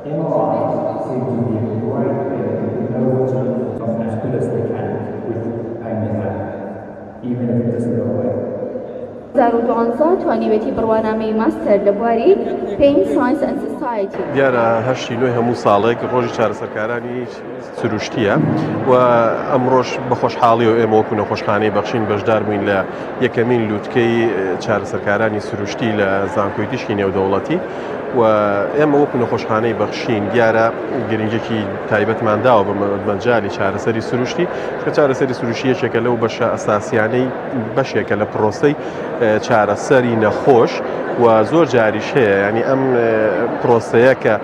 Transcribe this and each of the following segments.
MRIs seem to be a great thing if you know what to look for as good as they can with pain they have, even if it doesn't go away. 2012 توانیوێتی بڕوانامەی ماستەر لە بواری Pain Science and Society. دیارە هەشتی نۆی هەموو ساڵێک ڕۆژی چارەسەرکارانی سروشتییە و ئەمڕۆش بە خۆشحاڵیەوە ئێمە وەکو نەخۆشخانەی بەخشین بەشدار بووین لە یەکەمین لوتکەی چارەسەرکارانی سروشتی لە زانکۆی تیشکی نێودەوڵەتی و ئێمە وەکو نەخۆشخانەی بەخشین دیارە گرنگێکی تایبەتمان داوە بە مەجالی چارەسەری سروشتی کە چارەسەری سروشتی یەکێکە لەو بەشە ئەساسیانەی بەشێکە لە پرۆسەی چارەسەری نەخۆش و زۆر جاریش هەیە ینی ئەم پرۆسەیە کە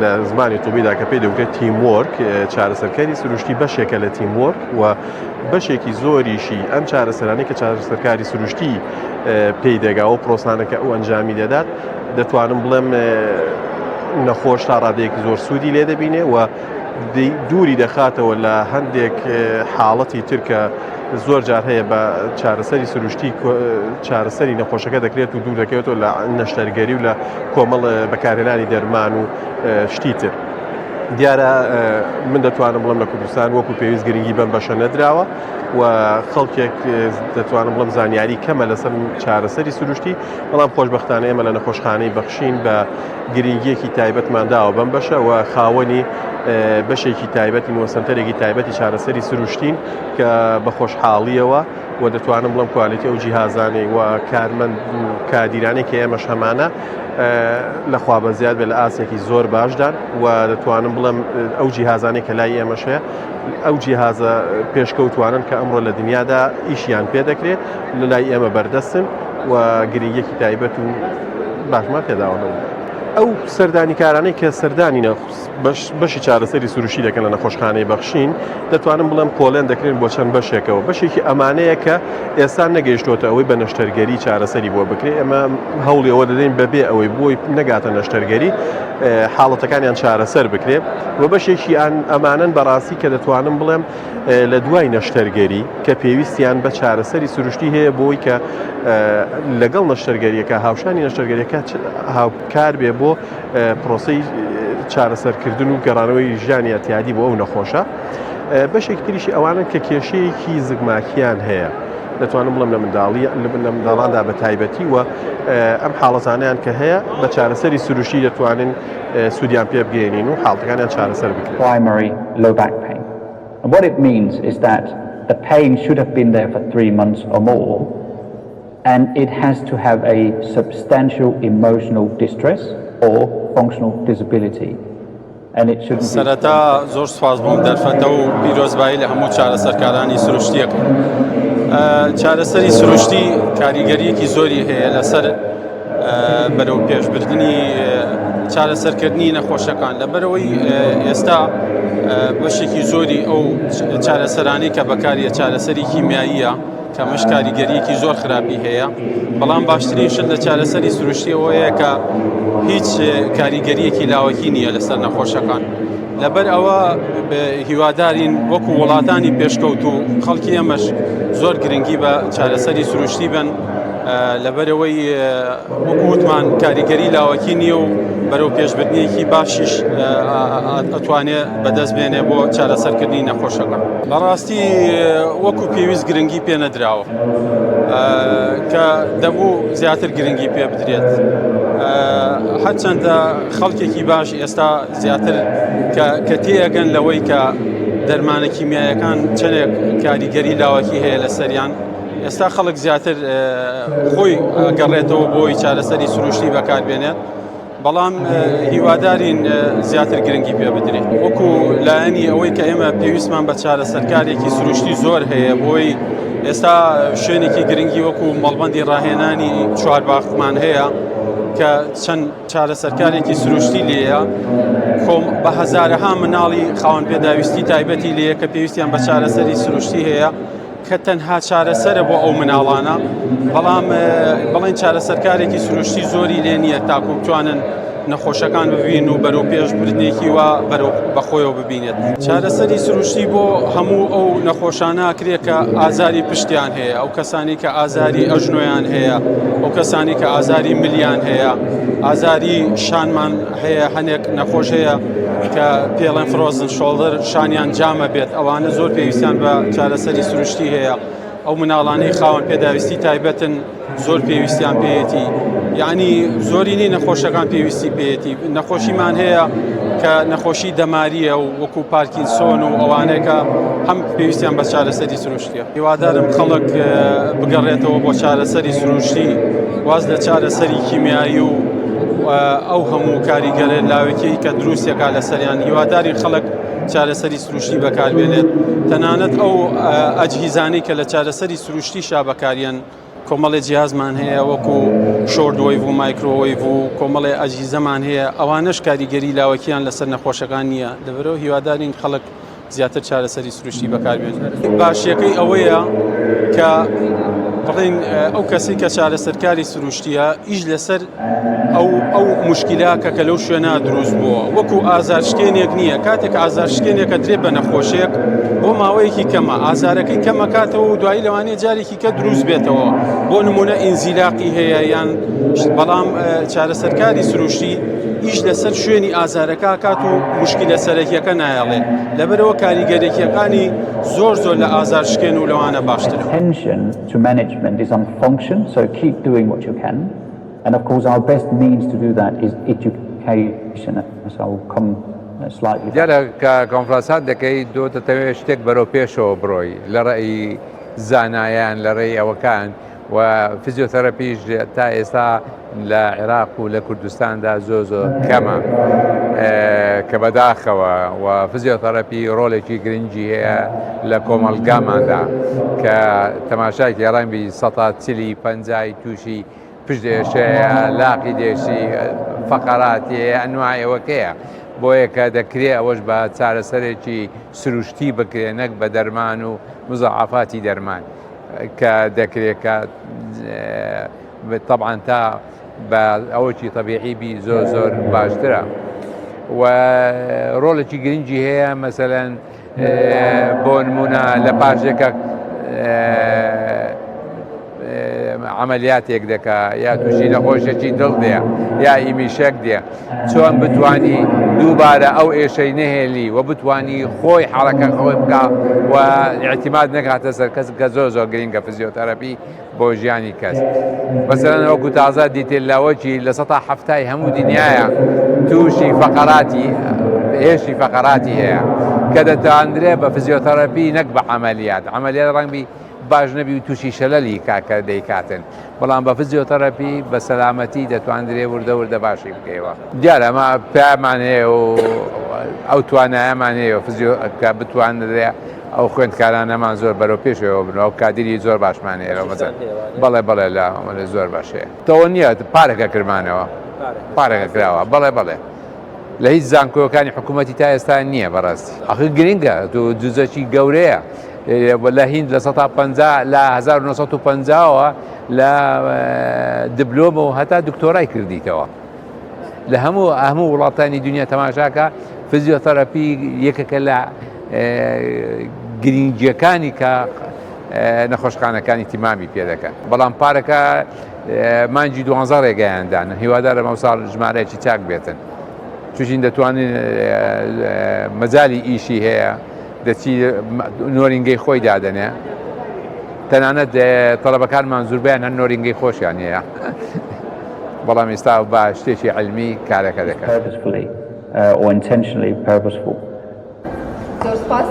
لە زمانی طبیدا کە پێی دەوترێت teamwork، چارەسەرکەری سروشتی بەشێکە لە teamwork و بەشێکی زۆریشی ئەم چارەسەرانەی کە چارەسەرکاری سروشتی پێی دەگا و پرۆسانە کە ئەو ئەنجامی دەدات دەتوانم بڵێم نەخۆش تا ڕادەیەکی زۆر سوودی لێ دەبینێ و دووری دەخاتەوە لە هەندێک حاڵەتی تر کە زۆر جار هەیە بە چارەسەری سروشتی چارەسەری نەخۆشەکە دەکرێت و دوور دەکەوێتەوە لە نەشتەرگەری و لە کۆمەڵ بەکارهێنانی دەرمان و شتی تر. دیارە من دەتوانم بڵم لە کوردستان وەکو پێویست گرنگی بەم بەشە نەدراوە و خەڵکێک دەتوانم بڵم زانیاری کەمە لەسەر چارەسەری سروشتی بەڵام خۆشببختانە ئێمە لە نەخۆشخانەی بەخشین بە گرنگیەکی تایبەتمان داوە بەم بەشە و خاوەنی بەشێکی تایبەتین و سنتەرێکی تایبەتی چارەسەری سروشتین کە بە خۆشحاڵیەوە و دەتوانم بڵم quality ئەو جیهازانەی و کارمەند و کادیرانەی کە ئێمەش هەمانە لەخوا بە زیاد بێت لە ئاستێکی زۆر باشدان و دەتوانم بڵێم ئەو جیهازانەی کە لای ئێمەش هەیە ئەو جیهازە پێشکەوتوانن کە ئەمڕۆ لە دنیادا ئیشیان پێ دەکرێت لە لای ئێمە بەردەستن و گرنگیەکی تایبەت و باشمان پێداوە ئەو سەردانیکارانەی کە سەردانی بەشی چارەسەری سروشتی دەکەن لە نەخۆشخانەی بەخشین دەتوانم بڵێم پۆلێن دەکرێن بۆ چەند بەشێکەوە بەشێکی ئەمانەیە کە ئێستا نەگەیشتۆتە ئەوەی بە نەشتەرگەری چارەسەری بۆ بکرێت ئێمە هەوڵی ئەوە دەدەین بەبێ ئەوەی بۆی نەگاتە نەشتەرگەری حاڵەتەکانیان چارەسەر بکرێت و بەشێکی ئەمانەن بەڕاستی کە دەتوانم بڵێم لە دوای نەشتەرگەری کە پێویستیان بە چارەسەری سروشتی هەیە بۆی کە لەگەڵ نەشتەرگەریەکە هاوشانی نەشتەرگەریەکە هاوکار بێ بۆ پرۆسەی چارەسەرکردن و گەڕانەوەی ژیانی ئەتیادی بۆ ئەو نەخۆشە بەشێک تریشی ئەوانن کە کێشەیەکی زگماکیان هەیە دەتوانم بڵم لە منداڵی لە منداڵاندا بە تایبەتی و ئەم حاڵەتانیان کە هەیە بە چارەسەری سروشتی دەتوانن سوودیان پێ بگەێنین و حاڵەتەکانیان چارەسەر بکرێت. Primary low back pain. And what it means is that the pain should have been there for three months or more and it has to have a substantial emotional distress or functional disability. سەرەتا زۆر سوپاس بۆم دەرفەتە و پیرۆزبایی لە هەموو چارەسەرکارانی سروشتیەکەم. چارەسەری سروشتی کاریگەریەکی زۆری هەیە لەسەر بەرەو پێشبردنی چارەسەرکردنی نەخۆشەکان لەبەرەوەی ئێستا بەشێکی زۆری ئەو چارەسەرانی کە بەکاریە چارەسەری کیمیاییە کە ئەمەش کاریگەریەکی زۆر خراپی هەیە بەڵام باشترین شت لە چارەسەری سروشتی ئەوەیە کە هیچ کاریگەریەکی لاوەکی نییە لەسەر نەخۆشەکان لەبەر ئەوە هیوادارین وەکو وڵاتانی پێشکەوت و خەڵکی ئەمەش زۆر گرنگی بە چارەسەری سروشتی بن لەبەرەوەی وەکو وتمان کاریگەری لاوەکی نییە و بەرەو پێشبردنێکی باشیش ئەتوانێ بەدەست بێنێ بۆ چارەسەرکردنی نەخۆشەکە. بەڕاستی وەکو پێویست گرنگی پێ نەدراوە کە دەبوو زیاتر گرنگی پێ بدرێت هەرچەندە خەڵکێکی باش ئێستا زیاتر کە تێئەگەن لەوەی کە دەرمانە کیمیایەکان چەندێک کاریگەری لاوەکی هەیە لەسەریان ئێستا خەڵک زیاتر خۆی گەڕێتەوە بۆی چارەسەری سروشتی بەکاربێنێت بەڵام هیوادارین زیاتر گرنگی پێ بدرێت وەکو لایەنی ئەوەی کە ئێمە پێویستمان بە چارەسەرکارێکی سروشتی زۆر هەیە بۆی ئێستا شوێنێکی گرنگی وەکو مەڵبندی ڕاهێنانی چوارباخمان هەیە کە چەند چارەسەرکارێکی سروشتی لێیە کۆم بە هەزارەها مناڵی خاوەن پێداویستی تایبەتی لێیە کە پێویستیان بە چارەسەری سروشتی هەیە کە تەنها چارەسەرە بۆ ئەو مناڵانە بەڵام بڵێن چارەسەرکارێکی سروشتی زۆری لێ نییە تاکو بتوانن نەخۆشەکان ببین و بەرەو پێش بردنێکی وا بەرەو بەخۆیەوە ببینێت. چارەسەری سروشتی بۆ هەموو ئەو نەخۆشانە ئەکرێ کە ئازاری پشتیان هەیە، ئەو کەسانی کە ئازاری ئەژنۆیان هەیە، ئەو کەسانی کە ئازاری ملیان هەیە، ئازاری شانمان هەیە، هەنێک نەخۆش هەیە کە پێڵێن frozen shoulder شانیان جامە بێت، ئەوانە زۆر پێویستیان بە چارەسەری سروشتی هەیە. ئەو مناڵانەی خاوەن پێداویستی تایبەتن زۆر پێویستیان پێیەتی یعنی زۆرینەی نەخۆشەکان پێویستی پێیەتی نەخۆشیمان هەیە کە نەخۆشی دەماریە و وەکو پارکینسۆن و ئەوانەیە کە هەم پێویستیان بە چارەسەری سروشتیە هیوادارم خەڵک بگەڕێتەوە بۆ چارەسەری سروشتی واز لە چارەسەری کیمیایی و ئەو هەموو کاریگەرە لاوەکی کە دروستێکا لەسەریان هیواداری خەڵک چارەسەری سروشتی بەکاربێنێت، تەنانەت ئەو ئەجهیزانەی کە لە چارەسەری سروشتیشا بەکاریەن، کۆمەڵێ جیهازمان هەیە وەکو short wave و microwave و کۆمەڵێ ئەجهیزەمان هەیە، ئەوانەش کاریگەری لاوەکیان لەسەر نەخۆشەکان نییە، لەبەرئەوە هیوادارین خەڵک زیاتر چارەسەری سروشتی بەکاربێنێت. باشیەکەی ئەوەیە کە بڵێین ئەو کەسەی کە چارەسەرکاری سروشتیە ئیش لەسەر ئەو ئەو موشکیلە کە کە لەو شوێنە دروست بووە وەکو ئازار شکێنێک نییە کاتێک ئازار شکێنێکە درێ بە نەخۆشێک بۆ ماوەیەکی کەمە ئازارەکەی کەمەکاتەوە و دوایی لەوانەیە جارێکی کە دروست بێتەوە بۆ نمونە ئینزیلاقی هەیە یان بەڵام چارەسەرکاری سروشتی ئیش لەسەر شوێنی ئازارەکە کات و مشکلە سەرەکیەکە نایەڵێ لەبەرەوە کاریگەرێکیەکانی زۆر زۆر لە ئازار شکێن و لەوانە باشترە. Attention to management is on function, so keep doing what you can. And of course our best means to do that is education, so I will come slightly back. دیارە کە کۆنفرانسات دەکەی تۆ دەتەوێت شتێک بەرەو پێشەوە بڕۆی لە ڕێی زانایان لە ڕێی ئەوەکان و فیزیۆتەرەپیش تا ئێستا لە عێراق و لە کوردستاندا زۆر زۆر کەمە کە بەداخەوە و فیزیۆتەرەپی ڕۆلێکی گرنگی هەیە لە کۆمەڵگاماندا کە تەماشاکی ڕەنگبی سەتا چلی پەنجای تووشی پشت ئێشەیە لاقی دێشی فەقەراتی هەیە ئەنواع ئەوەکەیە بۆیە کە دەکرێ ئەوەش بە چارەسەرێکی سروشتی بکرێ نەک بە دەرمان و مزعافاتی دەرمان کە دەکرێت کە تەبعەن تا بە ئەوەکی تەبیعی بی زۆر زۆر باشترە و ڕۆڵێکی گرنگی هەیە مەسەلەن بۆ نمونە لە پاشێکە عملیاتێک دەکا یا تووشی نەخۆشێکی دڵ دێ یا ئیمیشەک دێ چۆن بتانی دووبارە ئەو ئێشەی نەهێلی و بتانی خۆی حرەکە خۆی بکە و اعتماد نەکاتە سەر کەس کە زۆر زۆر گرنگە فزیۆتەرەپی بۆ ژیانی کەس مەسەلەن وەکو تازە دیتێل لاوەکی لە سەتا حەفتای هەموو دنیاە تووشی فەقەراتی هێشی فەقەراتی هەیە کە دەتواندرێ بە فزیۆتەرەپی نەک بە عملیات عملیات ڕەنگبی باش نەبی و تووشی شەلەلی کاکە دەیکاتن بەڵام بە فزیۆتەرەپی بە سەلامەتی دەتواندرێ وردە وردە باشی بکەیەوە دیارە ئەمە پێمان هەیە و ئەو توانایەمان هەیە فزیۆ کە بتواندرێ ئەو خوێندکارانەمان زۆر بەرەو پێشەوە بن ئەو کادیری زۆر باشمان هەیە لە مەزن بەڵێ بەڵێ لە ئەمەێ زۆر باش هەیە تەوە نییە پارەکە کرمانەوە پارەکە کراوە بەڵێ بەڵێ لە هیچ زانکۆکانی حکوومەتی تا ئێستا نییە بەڕاستی ئەخ گرنگە تو جزەکی گەورەیە لە هیند لە 150 لە 1950ەوە لە دبلۆمەوە هەتا دکتۆرای کردیتەوە لە هەموو هەموو وڵاتانی دنیا تەماشاکە فزیۆتەرەپی یەکێکە لە گرنگیەکانی کە نەخۆشخانەکانی تیمامی پێ دەکەن بەڵام پارەکە مانگی دوانزە ڕێگەیاندان هیوادارم ئەو ساڵ ژمارەیەکی چاک بێتن چوشین دەتوانین مەجای ئیشی هەیە دەچی نۆرینگەی خۆی دادەنێ تەنانەت تەڵەبەکانمان زوربیان هەر نۆرینگەی خۆشیان هەیە بەڵام ئێستا بە شتێکی علمی کارەکە دەکەن. Purposefully or intentionally purposeful. زۆر سپاس.